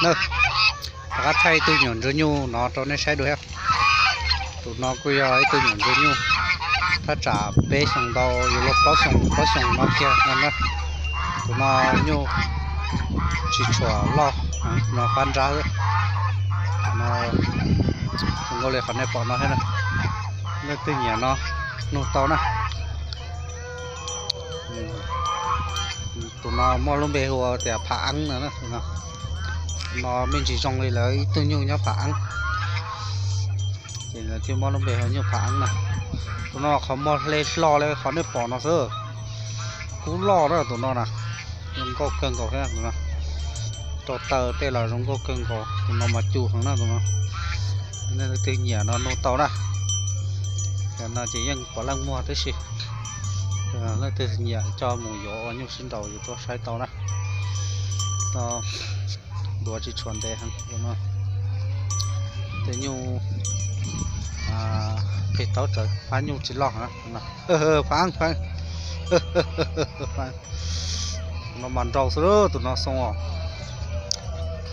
Na, rov qab thaij ib tug nyuam ntsuag nyuj no rau nej saib dua thiab. Tus no kuj yog ib tug nyuam ntsuag nyuj, thaj tsam peb xyoo ntau, yuav luag plaub xyoo, plaub xyoo no kiag no na. Tus no nyuj tsis tshua loj, no qab nrab xwb. No zoo nkauj li qhov nej pom no thiab na. Leej twg nyiam no nug tau na. Tus no muaj lub npe hu ua tias Phav Eeb no na. Tus no me ntsis zoo li lawv ib tug nyuj nyob Phav Eeb, ces lawv thiaj muab lub npe hu nyuj Phav Eeb na. Tus no qhov muag hle hlo li qhov nej pom no xwb, kub loj na tus no na. Zoo nkauj kawg nkaus thiab tus no, rau taw tej los zoo nkauj kawg nkaus. Tus no mas cu heev na tus no. Leej twg nyiam no nug tau na. Cov no ces yeej puav leej muag tib si. Leej twg nyiam coj mus yuav ua nyuj sib nraus yuav tuaj saib tau na. Duav tsis tshua ntev heev no. Tej nyuj qig taub tsawv, phab nyuj tsis loj heev. Phav Eeb, tus no mas nraus xwb, tus no xoo os.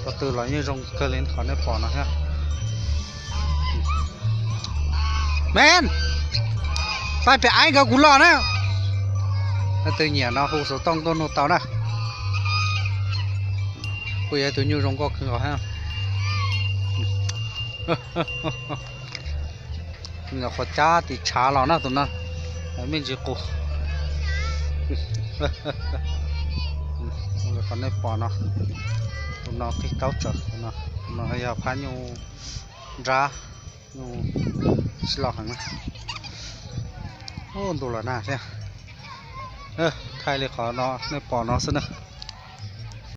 Ko tw los yeej zoo kawg li qhov nej pom no thiab. Men, pab pem aib nkawd kuv los na. Leej twg nyiam no hu xov tooj tuaj nug tau na. Kuj yog tus nyuj zoo nkauj kawg nkaus thiab. Qhov cab tim tshav los na tus no, me ntsis qus. Qhov nej pom no, tus no qig taub tsawv, tus no yog phab nyuj nrab, nyuj tsis loj heev na. Ub, ntuj los nag thiab. Thaij li qhov no nej pom no xwb na.